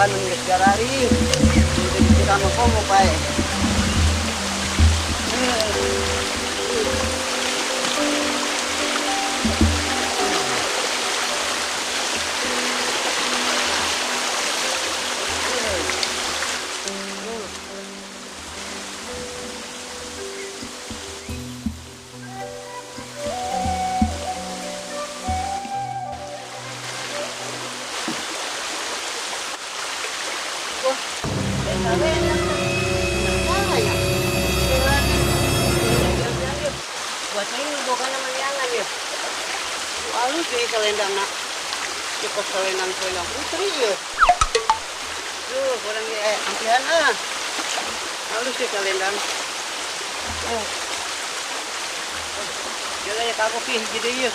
Buah-buahan mun geus gararing. Mun teu disiram mah komo paeh. Wah, buat ini bukan manyangan ya. Alus ini selendang nak. Cukup selendang selendang putri ya. Duh, kurang ampihan ah. Halus ya selendang. Oh. Jaga ya kagok ih jadi ya.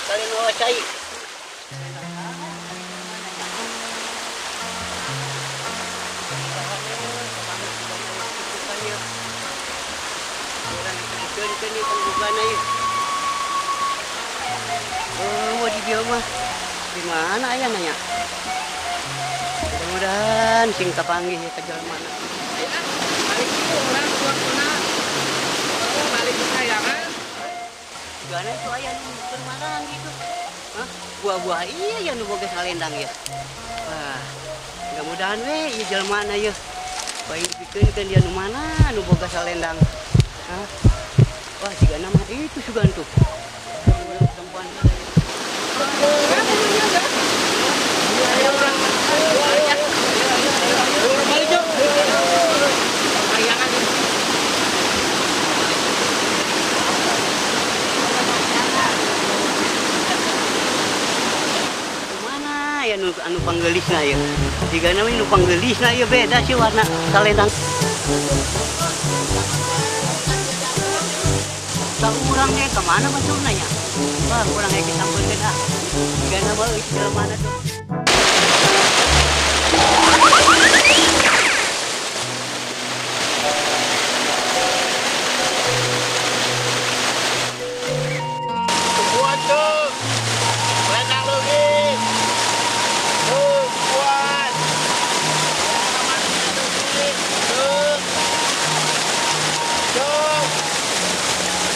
Kalian bawa cai. Oh, di bieu mah di mana aya nanya? Mudah-mudahan sing kapanggih ya ka jelema mana. Balik itu orang waktuna. Oh, balik ke sayangan. Gimana itu aya nu bermarang gitu. Hah? Buah-buah iya ya nu boga salendang ya. Wah, mudah-mudahan we ieu jelema na yeuh. Bae dipikeun dia nu mana nu boga salendang. Hah? Wah, jika nama itu sugan tuh. Mana ya nu anu panggelisna ya? Jika nama nu panggelisna ya beda sih warna salendang. Tak urang ge kemana baturna nya? Wah, kurang ge disampeurkeun ah. Jika nama euy mana tuh? Buat tuh. Selendang leungit. Tuh, buat. Tuh. Tuh.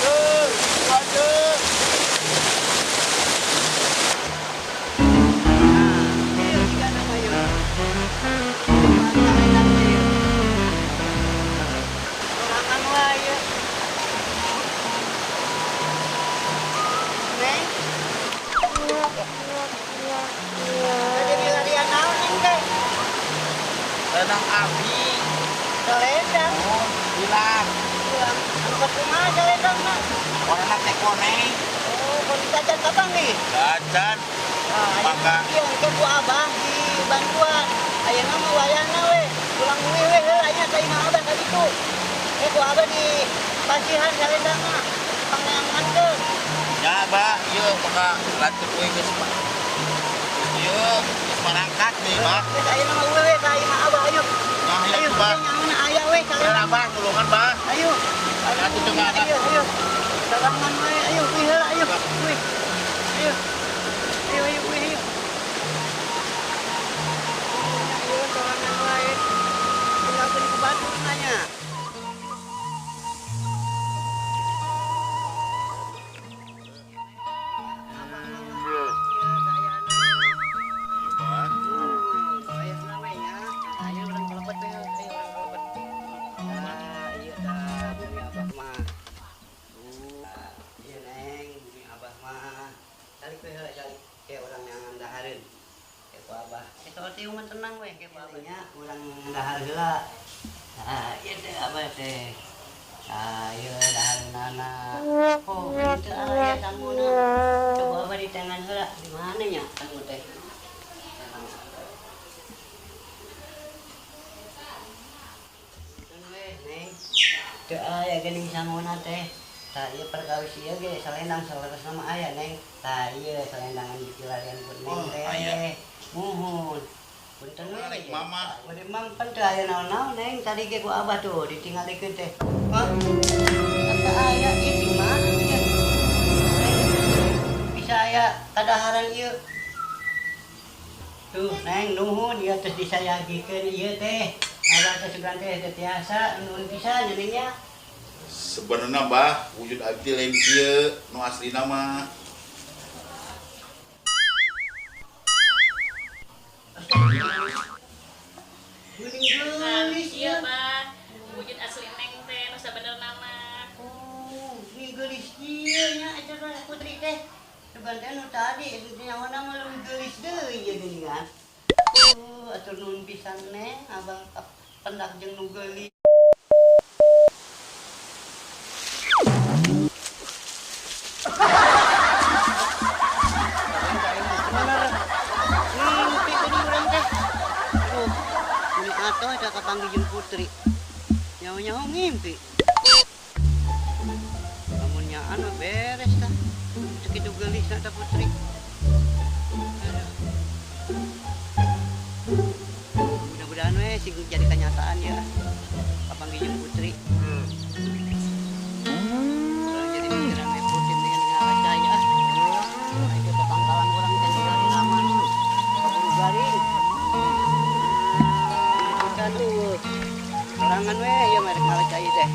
Tuh, buat tuh. Nah, ieu jika nama ieu. Salendang teh ieu. Sorangan wae ieu. Neng. Tadi milarian naon neng teh? Selendang abi. Salendang. Oh, hilang. Hilang. Anu kumaha salendang mah? Warna teh koneng. Oh, kon jajan kapan nih? Jajan. Nah, Mangga. Iya, engke ku abah di bantuan. Ayeuna mah wayahna we. Pulang we we heula nya ka imah abah tadi tuh. Eh ku abah di pasihan salendang mah. Pangneangankeun. Ya, Bah, ieu maka lanceuk we geus mah. Ieu geus marangkat nih, Bah. Geus ayeuna mah we we ka imah abah ayo. Nah, Ayo, ayo, Bah. nyauna aya we Ya, salendang. Abah, tulungan, Bah. Ayo. Atuh teu ada. Ayo, ayo. Sorangan we, ayo we heula ayo. We. Ayo. Ayo, ayo, we, ayo. Ayo, sorangan wae. Tinggalkeun ku batur nanya. Bah. Oh, itu aya sangguna. Coba abah di tangan heula, di mana nya sangu teh? Neng. Teu aya geuning sanguna teh. Tah ieu perkawis ieu ge salendang saleresna mah aya neng. Tah ieu salendangan dipilarian ku neng Oh, teh. aya. Muhun. Punten we. Balik, Mama. Bade mang pan teu aya naon-naon neng tadi ge ku abah tuh ditinggalikeun teh. Hah? Teu aya ieu di mana ieu? Neng, bisa aya kadaharan ieu. Tuh, Neng, nuhun ieu terus disayagikeun ieu teh. Abah teh sugan teh teu tiasa, nuhun pisan nya Neng nya. Sebenarnya bah, wujud abdi lain kieu, nu aslina mah. Geuning geulis Iya, ieu. Bah. Wujud asli Neng teh nu sabenerna mah. Oh, ini geulis ieu nya eta teh Putri teh. Sugan teh nu tadi nyawana mah leuwih geulis deui ieu geuningan. Oh, atur nuhun pisan Neng, abah pendak jeung nu geulis. Mimpi tadi urang teh. Aduh, ini atuh eta kapanggih jeung Putri. Nyawa-nyawa ngimpi. Lamun nyaan mah beres tah. Sakitu geulisna tah Putri. Aduh. Mudah-mudahan we sing jadi kenyataan ya. Kapanggih jeung Putri. Urang jadi mikiran we Putri dengan ngala cai ah. Itu tetangkalan urang teh ningali lama. Kaburu garing. Bukan tuh. Sorangan we ieu mah rek ngala cai teh.